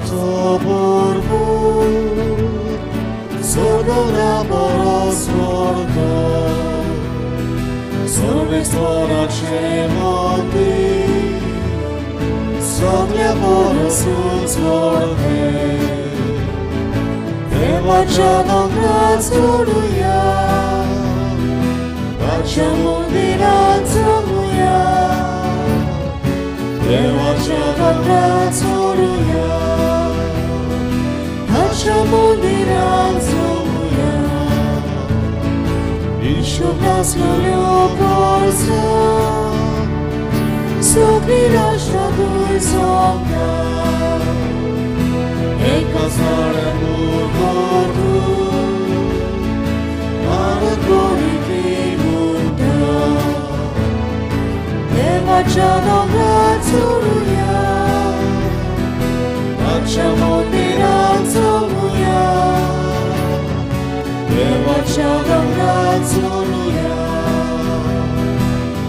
देवाचो भरपूर सगळ्या परस व्हडलो सर्वेस्पराचें मंदीर सगळ्या परसूच व्हडलें देवाच्या दोंगरार चडुया ताच्या मंदिरांत चलुया देवाच्या दोंगरार चडुया ताच्या मंदिरांत चलुया हिशोब नासलेल्यो गरजो सगळीं राष्ट्रां थंय सोंपता एका झाडा भारत बरी म्हणटा देवाच्या दोंगरार चडुया ताच्या मंदिरांत चलुया देवाच्या दोंगरार चडुया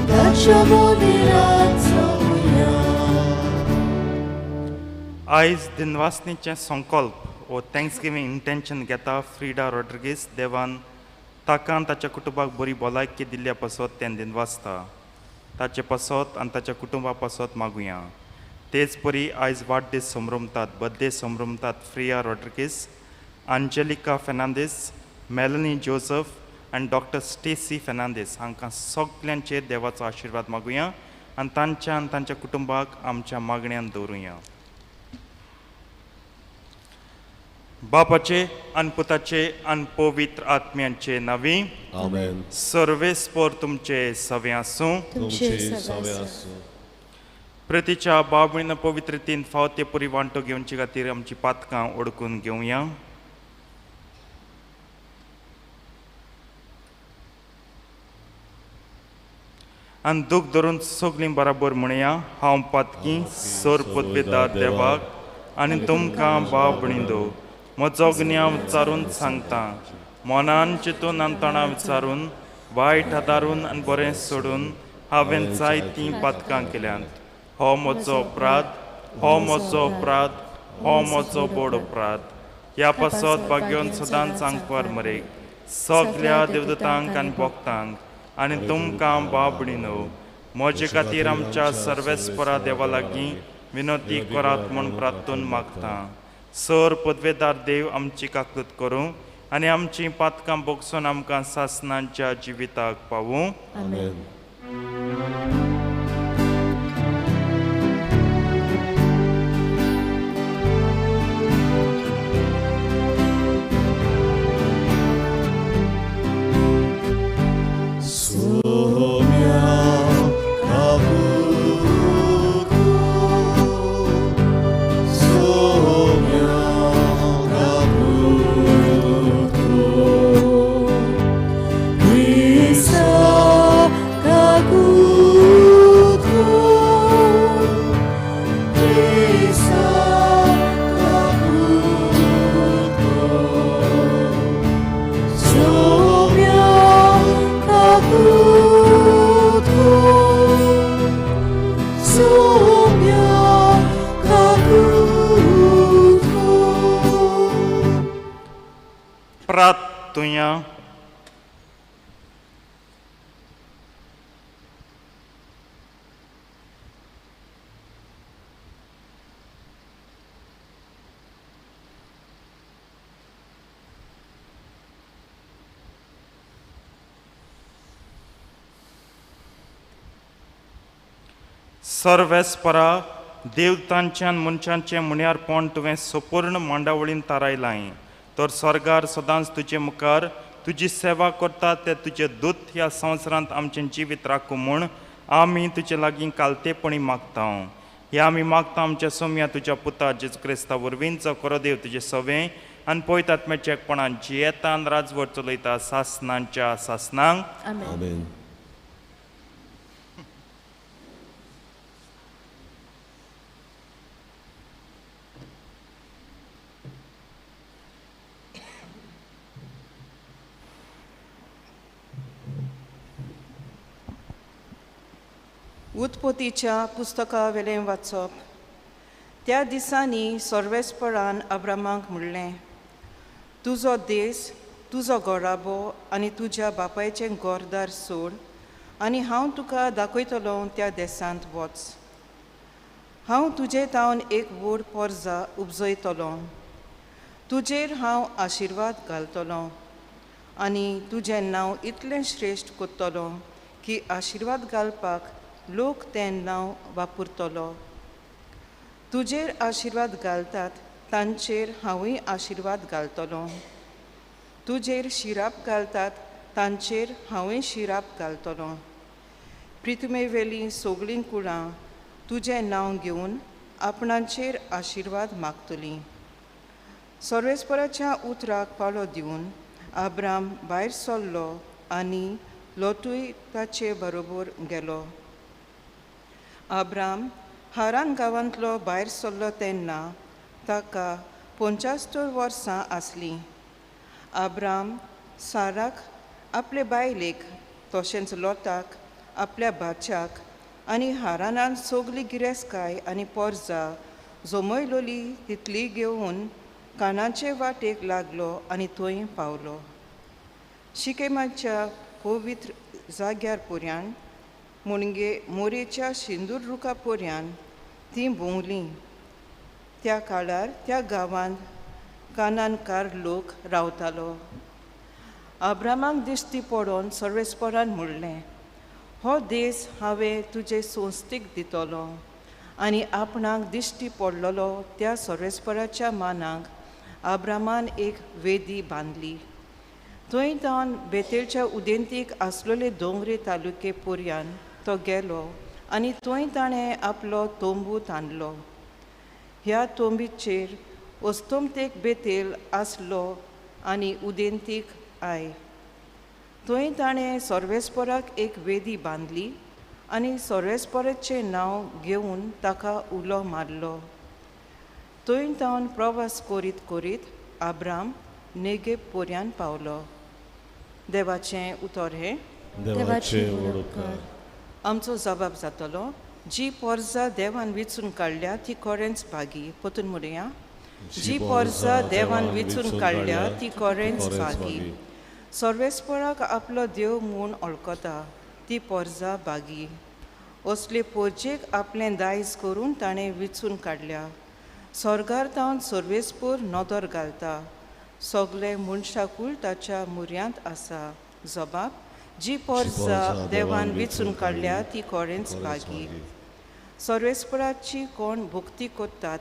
ताच्या मंदिरांत चलुया. आयज दिनवासनीचें संकल्प वो थँक्सगिवींग इंटेन्शन घेता फ्रिडा रॉड्रिगीस. देवान ताका आनी ताच्या कुटुंबाक बरी भलायकी दिल्ल्या पासत तें दिनवासता. ताचे पासत आनी ताच्या कुटुंबा पासत मागुया. तेच परी आयज वाडदीस संभ्रमतात, बर्थडे संभ्रमतात Freya Rodrigues, Angelica Fernandes, Melanie Joseph आनी डॉक्टर स्टेसी फेर्नांदीस हांकां सगल्यांचेर देवाचो आशिर्वाद मागुया आनी तांच्या आनी तांच्या कुटुंबाक आमच्या मागण्यान दवरुया. बापाचे आनी पुताचे आनी पवित्र आत्म्यांचे नांवी आमेन. सर्वेस्पर तुमचे सवे आसूं. तुमचे सवे आसूं. प्रतीच्या बाबळीन पवित्रतेन फावो ते परी वांटो घेवचे खातीर आमची पातकां ओडकून घेवया. आनी दूख धरून सगळीं बराबर म्हणया, हांव पातकी सर पदवेदार देवाक आनी तुमकां बाबणींदो म्हजो गुन्यांव विचारून सांगता. मनान चिंतून आनी तोंडां विचारून वायट आदारून आनी बरें सोडून हांवें जायतीं पातकां केल्यांत. हो म्हजो अपराध, हो म्हजो अपराध, हो म्हजो बोड अपराध. ह्या पासत भाग्योन सदांच आंकवार मरेक सगल्या देवदूतांक आनी भक्तांक आनी तुमकां बाबणीनो म्हजे खातीर आमच्या सर्वेस्परा देवा लागीं विनोती करात म्हूण प्रार्थून मागता. सर पदवेदार देव आमची काकूत करूं आनी आमची पातकां बोगसून आमकां सासनांच्या जिविताक पावूं. आमेन. प्रार्थुया. सर्वेस्परा देवतांच्यान मनशांचें मुण्यारपण तुवें संपूर्ण मांडावळीन थारायलां. तर स्वर्गार सदांच तुजे मुखार तुजी सेवा करता ते तुजे दूत ह्या संवसारांत आमचें जिवीत राखूं म्हूण आमी तुजे लागीं कालतेपणी मागता. हे आमी मागता आमच्या सोम्या तुज्या पुता जेजू क्रिस्ता वरवीं, जो खरो देव तुजें सवें आनी पवित्र आत्म्याच्या एकपणान जियेतान राजवट चलयता सासनांच्या सासनांक. आमेन. उत्पत्तीच्या पुस्तका वेलें वाचप. त्या दिसांनी सर्वेस्परान अब्रामाक म्हणलें, तुजो देस, तुजो गोराबो आनी तुज्या बापायचें गोरदार सोड आनी हांव तुका दाखयतलो त्या देसांत वच. हांव तुजे तावन एक व्हड पोरजा उपजयतलो, तुजेर हांव आशिर्वाद घालतलो आनी तुजें नांव इतलें श्रेश्ठ करतलो की आशिर्वाद घालपाक लोक तें नांव वापरतलो. तुजेर आशिर्वाद घालतात तांचेर हांवूय आशिर्वाद घालतलो, तुजेर शिराप घालतात तांचेर हांवूय शिराप घालतलो. प्रिथमेवेलीं सगळीं कुळां तुजें नांव घेवन आपणाचेर आशिर्वाद मागतलीं. सर्वेस्पराच्या उतराक पाळो दिवन आब्राम भायर सरलो आनी लोटूय ताचे बरोबर गेलो. आब्राम हारान गांवांतलो भायर सरलो तेन्ना ताका 75 वर्सां आसलीं. आब्राम साराक आपले बायलेक, तशेंच लोताक आपल्या भाच्याक आनी हारानान सगली गिरेस्तकाय आनी पोरजा जमयलोली तितली घेवन कानाचे वाटेक लागलो आनी थंय पावलो. शिकेमाच्या पवित्र जाग्यार पोऱ्यान म्हणजे मोरेच्या शिंदूर रुखा पोऱ्यान तीं भोंवलीं. त्या काळार त्या गांवांत कानानकार लोक रावतालो. आब्रामाक दिश्टी पडोन सर्वेस्परान म्हणलें, हो देस हांवें तुजे संस्थेक दितलो. आनी आपणाक दिश्टी पडलेलो त्या सर्वेस्पराच्या मानाक आब्रामान एक वेदी बांदली. थंय तावन बेतेलच्या उदेंतीक आसलेले दोंगरे तालुके पोरयान तो गेलो आनी थंय ताणें आपलो तोंबू तांदलो. ह्या तोंबीचेर अस्तमतेक बेतेल आसलो आनी उदेंतीक I. थंय ताणें सर्वेस्पराक एक वेदी बांदली आनी सर्वेस्पराचें नांव घेवन ताका उलो मारलो. थंय तावन प्रवास करीत करीत आब्राम नेगेब पोरयान पावलो. देवाचें उतर हें. देवाचें व्हड उपकार. आमचो जबाब जातलो, जी पोरजा देवान विचून काडल्या ती कोरेंच भागी. परतून म्हणया, जी पोरजा देवान विचून काडल्या ती कोरेंच भागी. सर्वेस्पराक आपलो देव म्हूण वळखता ती पोरजा भागी. असले पोरजेक आपलें दायज करून ताणें विचून काडल्या. स्वर्गार तावन सर्वेस्पर नदर घालता, सगळे मनशाकूळ ताच्या मुऱ्यांत आसा. जबाब, जी पोरजा देवान विचून काडल्या ती कोरेंच भागी. सर्वेस्पराची कोण भक्ती करतात,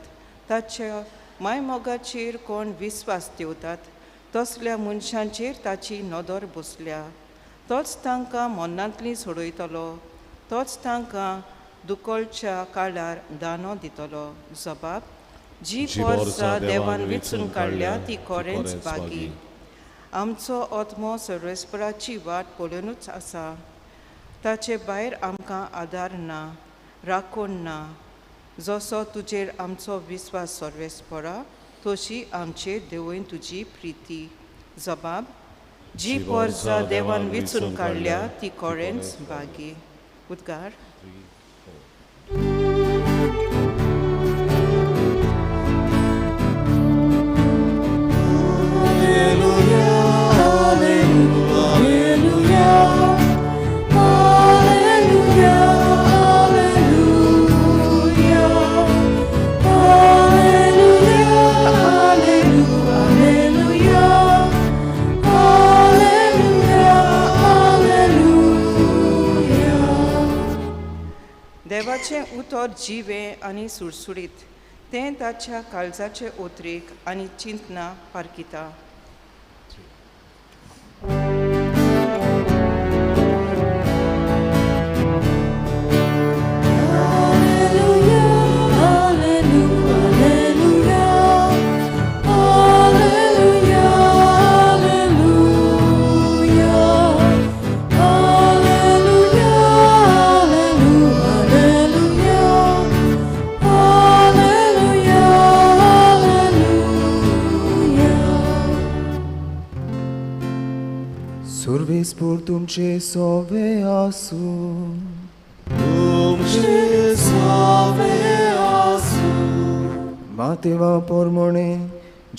ताच्या मायमोगाचेर कोण विस्वास दवरतात, तसल्या मनशांचेर ताची नदर बसल्या. तोच तांकां मनांतली सोडयतलो, तोच तांकां दुकळच्या काळार दानो दितलो. जबाब, जी पोरजा देवान विचून काडल्या ती कोरेंच भागी. आमचो आत्मो सर्वेस्पराची वाट पळोवनूच आसा, ताचे भायर आमकां आदार ना, राखण ना. जसो तुजेर आमचो विस्वास सर्वेस्परा, तशी आमचेर देवयन तुजी प्रिती. जबाब, जी पोरजा देवान विचून काडल्या ती कोरेंच भागी. उद्गार. देवाचें उतर जिवें आनी सुडसुडीत, तें ताच्या काळजाचे ओतरेक आनी चिंतना पारखिता. सर्वेस्पर तुमचे सोवे आसूं. तुमचे सोवे आसूं. मातेवा पोरमोणे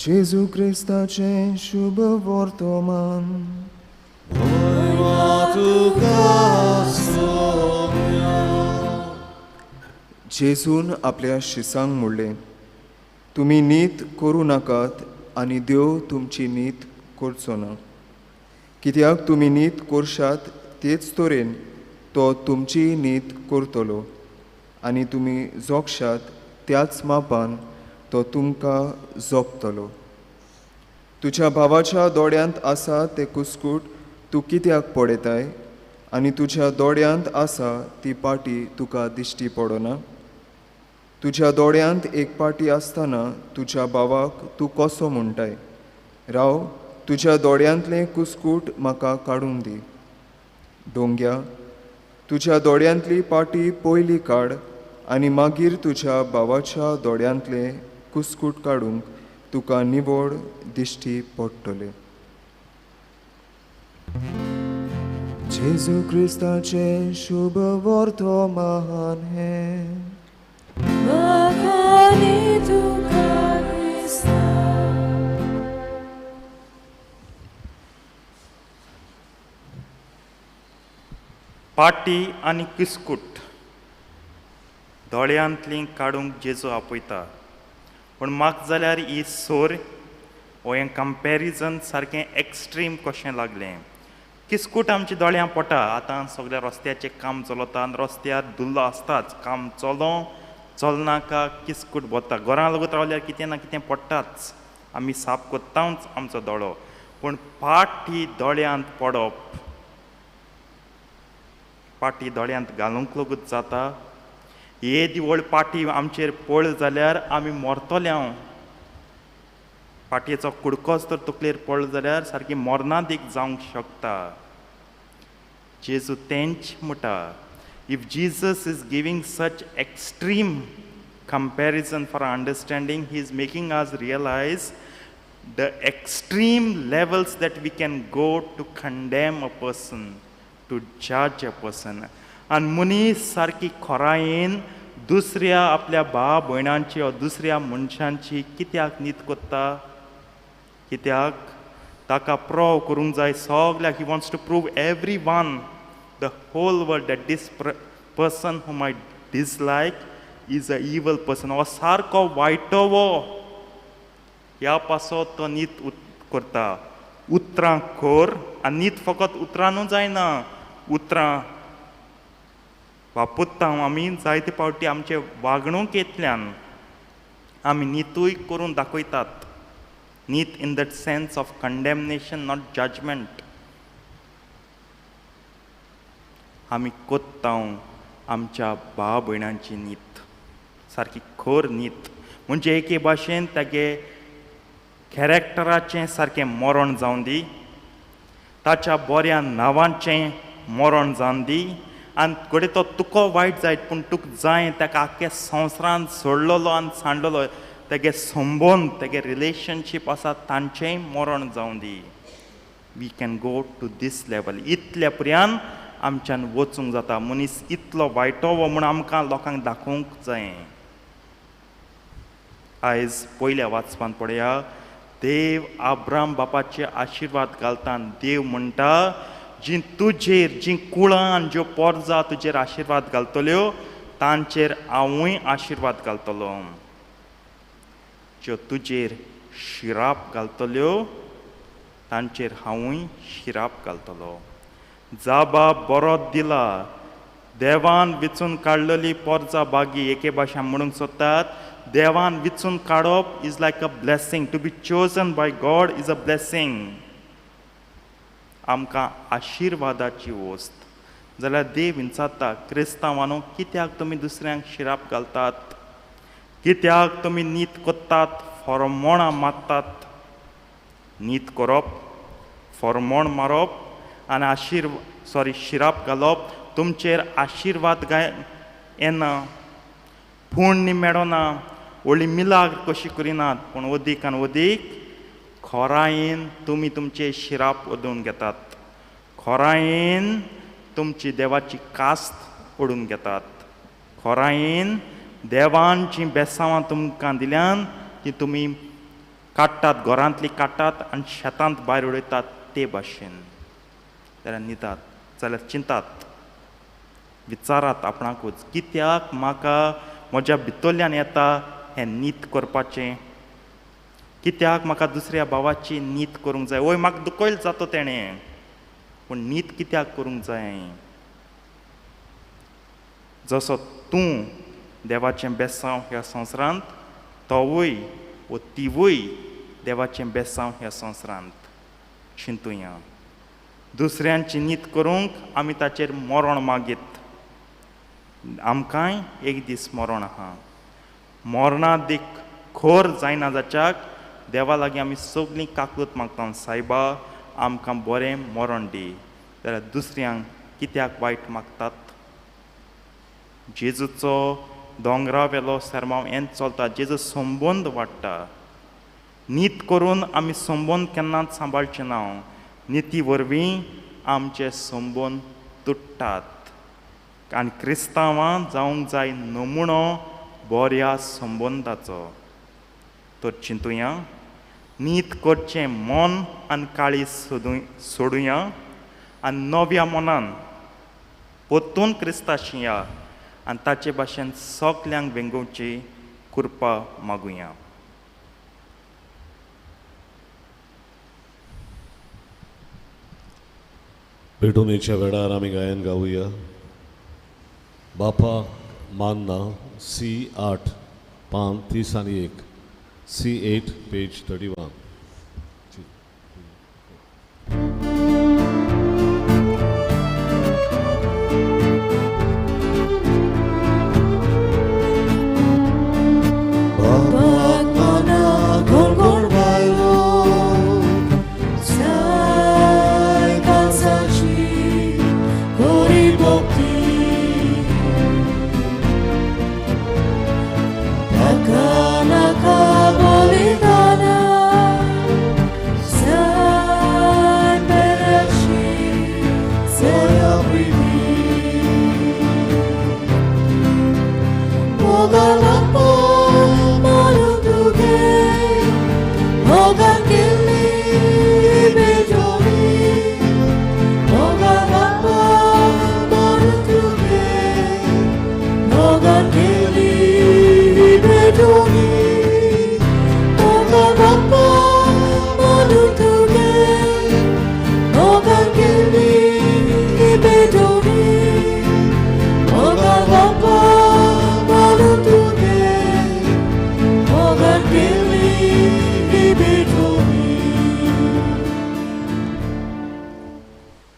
जेजू क्रिस्ताचें शुभ वर्तमान. जेजून आपल्या शिसांक म्हणलें, तुमी नीत करूं नाकात आनी देव तुमची नीत करचो ना. कित्याक तुमी नीत करशात तेच तरेन तो तुमची नीत करतलो आनी तुमी जोगशात त्याच मापान तो तुमकां जोगतलो. तुज्या भावाच्या दोळ्यांत आसा तें कुस्कूट तूं कित्याक पळयताय आनी तुज्या दोळ्यांत आसा ती पाटी तुका दिश्टी पडना? तुज्या दोळ्यांत एक पाटी आसतना तुज्या भावाक तूं कसो म्हणटाय, राव तुज्या दोळ्यांतलें कुस्कूट म्हाका काडून दी. डोंग्या, तुज्या दोळ्यांतली पाटी पयली काड आनी मागीर तुज्या भावाच्या दोळ्यांतलें कुस्कूट काडूंक तुका निवळ दिश्टी पडटलें. जेजू क्रिस्ताचें शुभ वर्तमान हें. पाटी आनी किस्कूट दोळ्यांतली काडूंक जेजू आपयता. पूण म्हाका जाल्यार ही सोर हो हें कंपॅरिजन सारकें एक्स्ट्रीम कशें लागलें. किस्कूट आमच्या दोळ्यां पोटा. आतां सगळ्या रस्त्याचें काम चलता आनी रस्त्यार धुल्लो आसताच. काम चलो चलनाका किस्कूट भरता. घरां लागत रावल्यार कितें ना कितें पडटाच, आमी साफ करताच आमचो दोळो. पूण पाटी दोळ्यांत पडप, पाटी दोळ्यांत घालूंक लगूच जाता. येदी व्हड पाटी आमचेर पळ जाल्यार आमी मरतले. हांव पाटयेचो कुडकोच तर तकलेर पडलो जाल्यार सारकी मरणादीक जावंक शकता. जेजू तेंच म्हणटा. If Jesus is giving such extreme comparison for understanding, he is making us realise the extreme levels that we can go to condemn a person, to judge a person. आनी मनीस सारकी खोरायेन दुसऱ्या आपल्या भाव भयणांची वा दुसऱ्या मनशांची कित्याक नीत करता? कित्याक ताका प्रोव करूंक जाय सगल्याक. He wants to prove every one, the whole world, that this person whom I dislike is a evil person. हो सारको वायटो वो ह्या पासत तो नीत करता. उतरां खोर आनी नीत फकत उतरानूच जायना, उतरां वापरता आमी जायते फावटी आमचे वागणुकेंतल्यान आमी नितूय करून दाखयतात. नीत in that sense of condemnation, not judgement. आमी कोत्ता आमच्या भाव भयणांची नीत, सारकी खर नीत. म्हणजे एके भाशेन तागे कॅरेक्टराचें सारकें मरण जावन दी, ताच्या बऱ्या नांवाचें मरण जावन दी. आनी घडये तो तुको वायट जायत पूण तुका जाय ताका आख्ख्या संवसारान सोडलेलो आनी सांडलेलो तेगे संबंद, तेगे रिलेशनशीप आसा तांचेंय मरण जावं दी. We can go to this level. इतल्या पर्यान आमच्यान वचूंक जाता. मनीस इतलो वायटो वो म्हूण आमकां लोकांक दाखोवंक जाय. आयज पयल्या वाचपान पळया, देव आब्राम बापाचे आशिर्वाद घालता. देव म्हणटा, जी तुजेर जी कुळां ज्यो पोरजा तुजेर आशिर्वाद घालतल्यो तांचेर हांवूय आशिर्वाद घालतलो. ज्यो तुजेर शिराप घालतल्यो तांचेर हांवूय शिराप घालतलो. जाबा बरो दिला. देवान विचून काडलेली पोरजा बागी. एके भाशा म्हणूंक सोदतात, देवान विचून काडप is like a blessing. To be chosen by God is a blessing. आमकां आशिर्वादाची वस्त जाल्यार देव विचारता, क्रिस्तांवांनो कित्याक तुमी दुसऱ्यांक शिराप घालतात? कित्याक तुमी नीत करतात, फॉर्मोणां मारतात? नीत करप, फॉर्मोण मारप आनी शिराप घालप तुमचेर आशिर्वाद गाय येना, पुण्य मेळना, व्हडली मिलाग्र कशी करिनात. पूण अदीक आनी अदीक खोरायेन तुमी तुमचे शिराप ओडून घेतात, खोरायेन तुमची देवाची कास्त ओडून घेतात, खोरायेन देवान जीं बेसांवां तुमकां दिल्यान ती तुमी काडटात, घरांतली काडटात आनी शेतांत भायर उडयतात ते भाशेन. जाल्यार न्हिदात, जाल्यार चिंतात, विचारात आपणाकूच, कित्याक म्हाका म्हज्या भितरल्यान येता हें नीत करपाचें? कित्याक म्हाका दुसऱ्या भावाची नीत करूंक जाय? वय म्हाका दुखयल जाता तेणें, पूण नीत कित्याक करूंक जाय? जसो तूं देवाचें बेसांव ह्या संवसारांत, तोवूय वो तिवूय देवाचें बेसांव ह्या संवसारांत. चिंतुया, दुसऱ्यांची नीत करूंक आमी ताचेर मरण मागीत, आमकांय एक दीस मरण आहा. मरणादीक खोर जायना जाच्याक देवा लागीं आमी सगळीं काकूत मागता, सायबा आमकां बरें मरण दी. जाल्यार दुसऱ्यांक कित्याक वायट मागतात? जेजूचो दोंगरा वेलो सेर्मांव हेंच चलता, जेजू संबंद वाडटा. नीत करून आमी संबंद केन्नाच सांबाळचे ना, निती वरवीं आमचे संबंद तुट्टात. आनी क्रिस्तांवां जावंक जाय नमुणो बऱ्या संबंदाचो. तर चिंतुया, नीत करचें मन आनी काळीज सोडुया आनी नव्या मनान परतून क्रिस्ताशी या आनी ताचे भाशेन सगल्यांक वेंगोवची कृपा मागुया. भेटवणेच्या वेळार आमी गायन गावया. बापा मान्ना सी 8 पान 31, सी 8 पेज 31.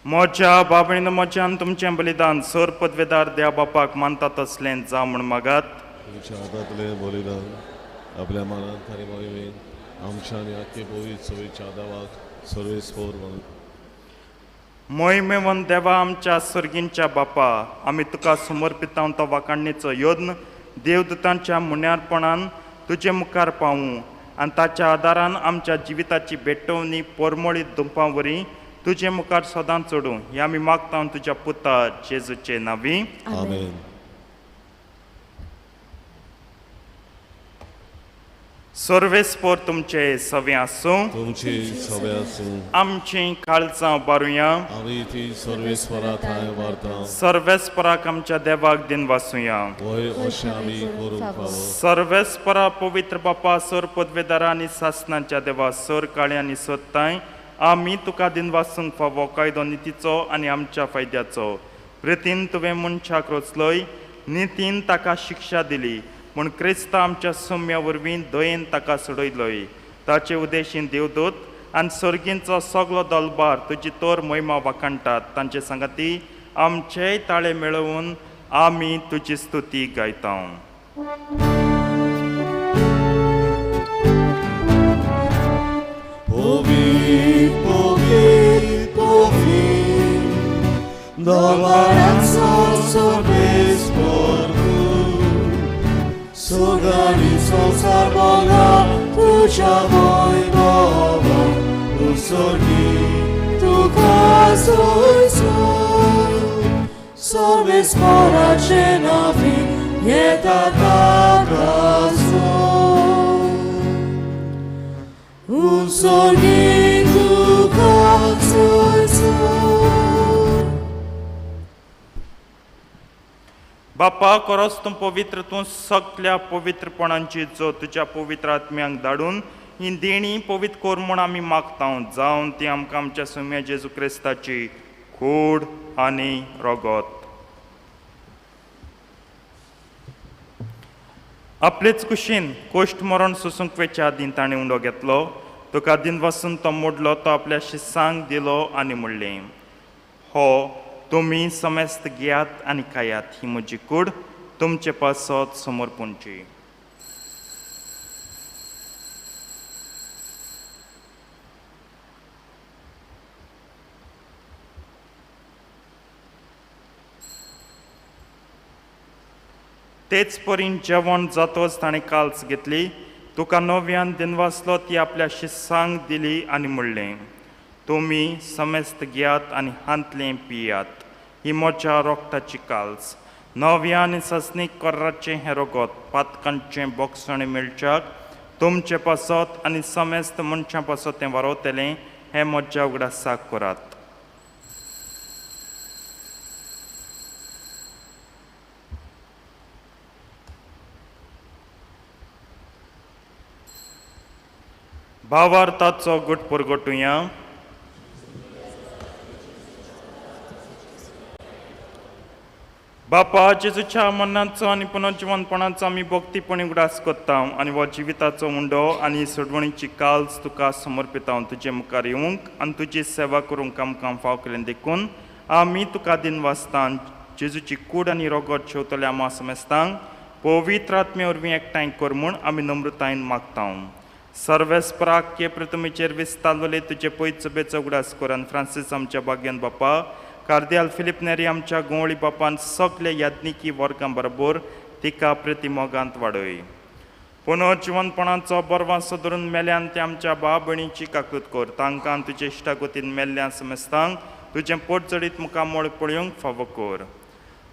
म्हज्या बाबणीन म्हज्यान तुमचें बलिदान सर पदवेदार देवा बापाक मानता तसलें जावं म्हूण मागात. तुमच्या हातांतलें बलिदान आपल्या मनांत आनी मोहिमेन आमच्या आनी आख्खे पवित्र सवेच्या देवाक सर्वेस्पोर म्हणून. मोहिमेवन देवा आमच्या सर्गींच्या बापा, आमी तुका समर्पितां तो वाखाणणेचो यत्न देवदूतांच्या मुण्यारपणान तुजे मुखार पावूं आनी ताच्या आदारान आमच्या जिविताची भेटवणी परमळीत दुंपां वरी तुजे मुखार सदां चडूं हे आमी मागता तुज्या पुता जेजूचे नांवी. आमेन. सर्वेस्पोर तुमचे सवे आसूं, तुमचे सवे आसूं. आमची काळजां बारुया, आमी ती सर्वेस्परा थंय वारता. सर्वेस्पराक आमच्या देवाक दिन वासुया, वय अशें आमी करूंक फावो. सर्वेस्परा पवित्र बापा, सर पदवेदारा आनी सासनाच्या देवा, सर काळे आनी सत्ताय आमी तुका दिन वासूंक फावो कायदो नितीचो आनी आमच्या फायद्याचो. प्रितीन तुवें मनशाक रचलोय, नितीन ताका शिक्षा दिली म्हूण क्रिस्ता आमच्या सोम्या वरवीं दयेन ताका सोडयलोय. ताचे उद्देशीन देवदूत आनी सर्गींचो सगलो दलबार तुजी तोर महिमा वाखाणटात. तांचे सांगाती आमचेय ताळे मेळोवन आमी तुजी स्तुती गायता. Sogani संसार बोला तुझ्या वैभवा उसोगी तुका सोयसो सर्वेस्पराचे नांवी येता ताकासो. सोर्गी तुका बापा खरोच तूं पवित्र, तूं सगल्या पवित्रपणांची जो तुज्या पवित्र आत्म्यांक धाडून ही देणी पवित्र कर म्हूण आमी मागता, जावन ती आमकां आमच्या सुम्या जेजू क्रिस्ताची कूड आनी रगत. आपलेच कुशीन कोश्ट मरण सोसूंक वेच्या आदीं ताणें उंडो घेतलो, तुका दिन वासून तो मोडलो, तो आपल्या शिसांक दिलो आनी म्हणलें, हो तुमी समेस्त घेयात आनी खायात, ही म्हजी कूड तुमचे पासत समर्पणची. तेच परीन जेवण जातच ताणें काल्स घेतली, तुका नव्यान दिनवासलो, ती आपल्या शिसांक दिली आनी म्हणलें, तुमी समेस्त घेयात आनी हांतलें पियात, ही म्हज्या रोगताची काल्स, नव्या आनी ससनीक कोर्राचें हें रोगत पातकांचें बोगसणें मेळच्याक तुमचे पासत आनी समेस्त मनशां पासत तें वारोवतलें, हें म्हज्या उगडासाक करात. भावार्थाचो गुट परगटुया. बापा जेजूच्या मरणाचो आनी पुनर्जिवनपणाचो आमी भक्तीपणी उगडास करता आनी हो जिविताचो उंडो आनी सोडवणीची काल्स तुका समर्पिता, तुजे मुखार येवंक आनी तुजी सेवा करूंक आमकां फाव केलें देखून आमी तुका दिनवासता. जेजूची कूड आनी रोगत शेवतल्या आमा समेस्तांक पवित्र आत्मे वरवीं एकठांय कर म्हूण आमी नम्रतायेन मागता. सर्वेस्पराक के प्रतिमेचेर विस्तारलेले तुजे पयत उगडास कर आनी फ्रांसीस आमच्या भाग्यान बापा, कार्दियाल फिलीप नेरी आमच्या गोंवळी बापान सगळे याज्ञिकी वर्गां बरोबर तिका प्रतिमोगांत वाडय. पुनर्जिवनपणाचो बरवासो धरून मेल्यान ते आमच्या भाव भयणीची काकूत कर, तांकां तुजे इश्टागतीन मेल्ल्या समेस्तांक तुजें पोट चडीत मुखामळ पळोवंक फावो कर.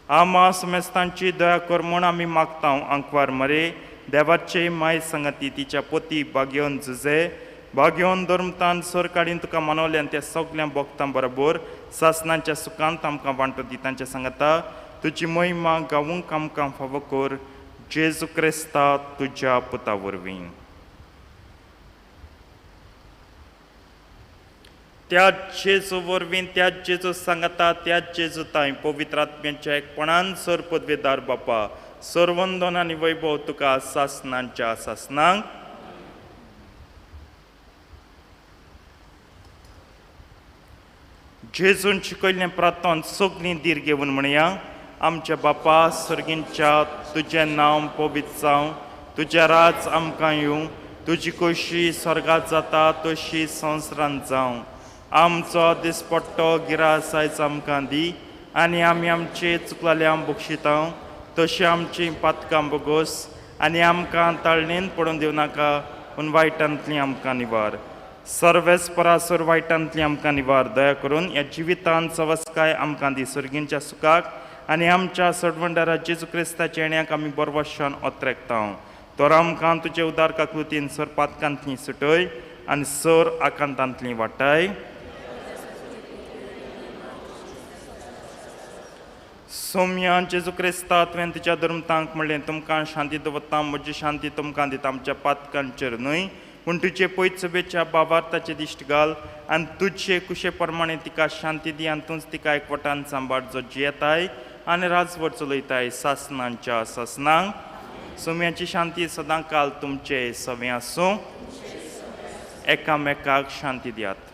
आमा समेस्तांची दया कर म्हूण आमी मागता. आंकवार मरे देवाचे माय सांगाती तिच्या पोती बागेवन जुजे बागेवन धर्मतान सर काडीन तुका मनवल्यान त्या सगल्या भोगतां बरोबर सासनाच्या सुखांत आमकां वांटो दी. तांच्या सांगाता तुजी महिमा गावूंक आमकां फावो कर, जेजू क्रिस्ता तुज्या पुता वरवीं. त्या जेजू वरवीं, त्या जेजू सांगाता, त्या जेजू तांय पवित्र आत्म्याच्या एकपणान सर पदवेदार बापा सर्वंदन आनी वैभव तुका सासनांच्या सासनांक. जेजून शिकयल्लें प्रार्थन सगळीं धीर घेवन म्हणया, आमच्या बापा सर्गींच्या तुजें नांव पवित्र जावं, तुजें राज आमकां येवं, तुजी कशी स्वर्गांत जाता तशी संवसारांत जावं. आमचो दिसपट्टो गिरास आयज आमकां दी आनी आमी आमचे चुकलेले बक्षिता तशी आमची पातकां बोगोस आनी आमकां ताळणेन पडून दिवं नाका, पूण वायटांतली आमकां निवार. सर्वेस्परासर वायटांतली आमकां निवार. दया करून ह्या जिवितांत सवस्काय आमकां दी, सर्गींच्या सुखाक आनी आमच्या सडवंडारा जेजू क्रिस्ताच्या येण्याक आमी बरवशान ओत्रेकता. तर आमकां तुजे उदार काकृतीन सर पातकांतली सुटय आनी सर आकांतांतली वाटाय. सोम्या जेजू क्रिस्ता तुवें तुज्या धर्मतांक म्हणलें, तुमकां शांती दवरता, म्हजी शांती तुमकां दिता, आमच्या पातकांचेर न्हय पूण तुजे पयत सभेच्या बाबार्थाचे दिश्ट घाल आनी तुजे कुशे प्रमाणे तिका शांती दी आनी तूंच तिका एकवटान सांबाळ, जो जियेताय आनी राजवट चलयताय सासनांच्या सासनांक. सोम्याची शांती सदां काल तुमचे सवें आसूं. एकामेकाक शांती दियात.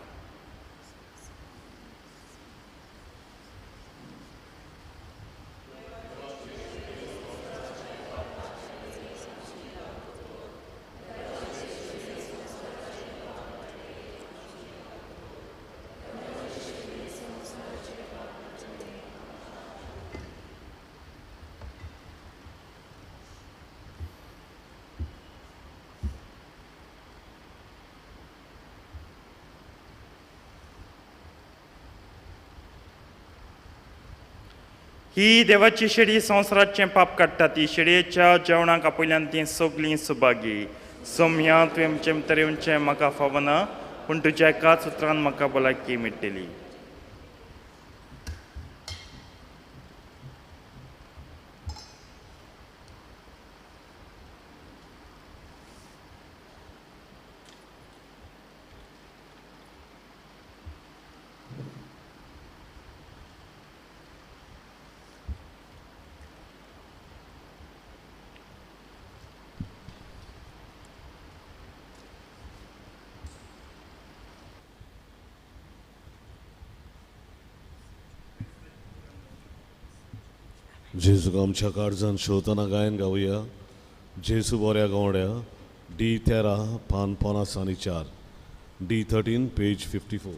ही देवाची शेळी संवसाराचें पाप काडटा, ती शेळयेच्या जेवणाक आपयल्यान ती सगळीं सुभागी. सोमया तुवें आमचें भितर येवचें म्हाका फावना, पूण तुज्या एकाच उतरान म्हाका भलायकी मेळटली. जेजूक आमच्या काळजान शोधतना गायन गावया. जेजू बोऱ्या गवड्या, डी 13 पान 54, डी 13 पेज 54.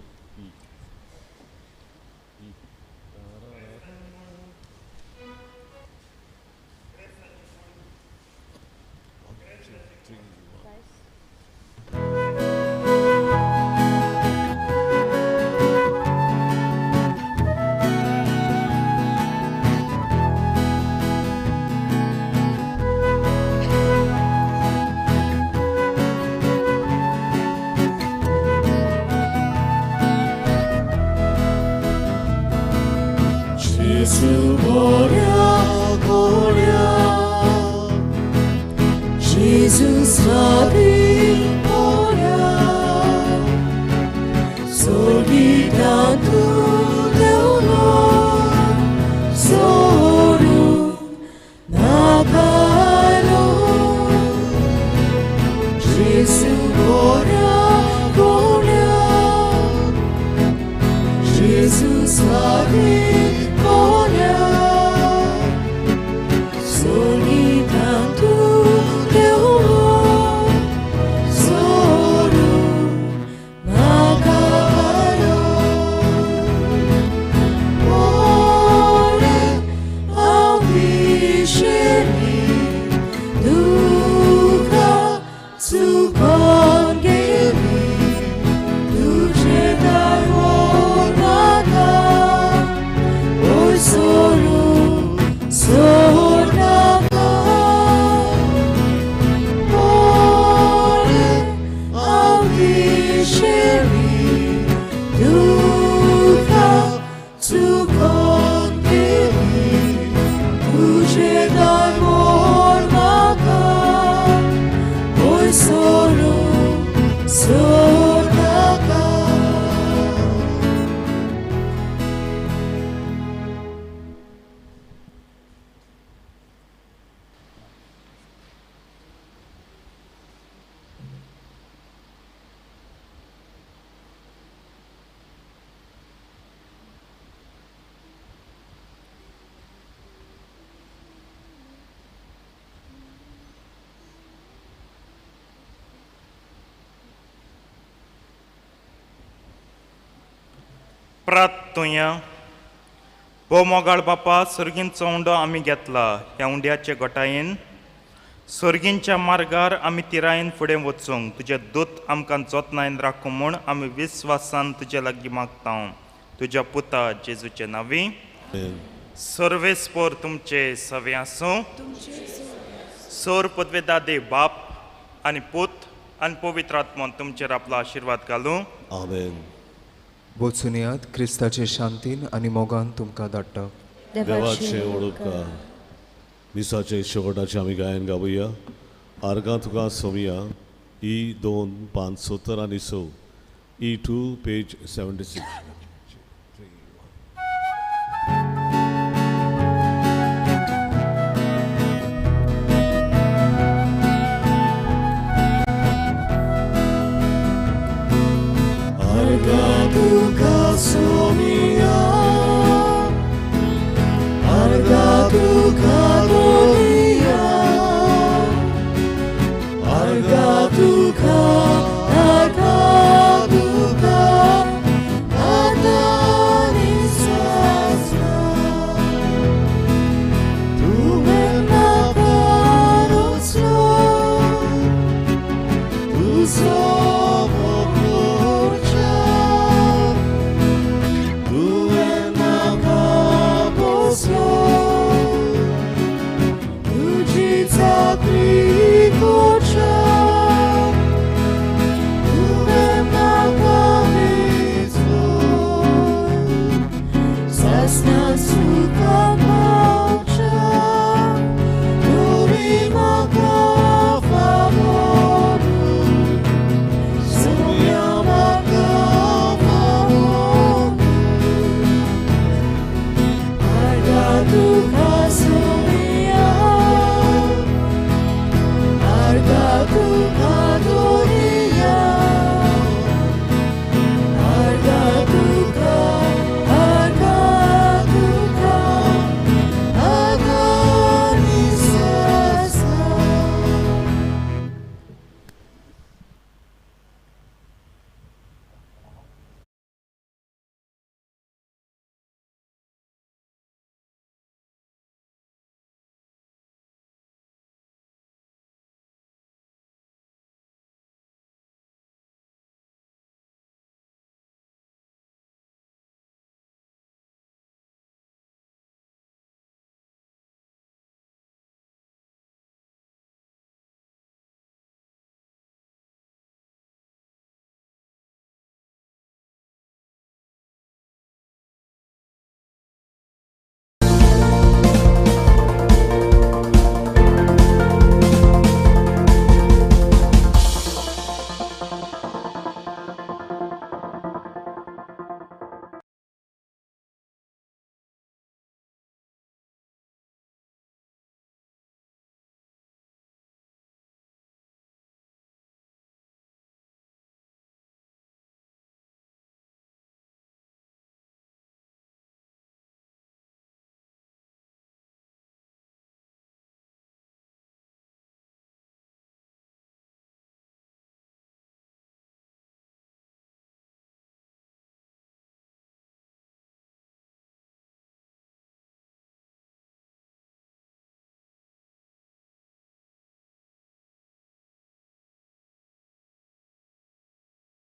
प्रार्थुया. भोव मोगाळ बापा, सर्गींचो उंडो आमी घेतला. ह्या उंड्याचे गोटायेन सर्गींच्या मार्गार आमी तिरायेन फुडें वचूंक तुजें दूत आमकां जतनायेन राखूं म्हूण आमी विस्वासान तुजे लागीं मागता. तुज्या पुता जेजूचे नांवी. सर्वेस्पोर तुमचे सवे आसूं. सोर पदवेदा दे बाप आनी पूत आनी पवित्र आत्मो तुमचेर आपलो आशिर्वाद घालूं. आमेन. वचुनयात क्रिस्ताचे शांतीन आनी मोगान तुमकां धाडटा. देवाचे ओडपकार मिसाचे शेवटाचे आमी गायन गावया. आर्गां तुका सोमया, ई 2 पान 70 आनी 6, ई 2 पेज 76. Arga tuka, arga tuka, arga. कसल्या सुखाचें.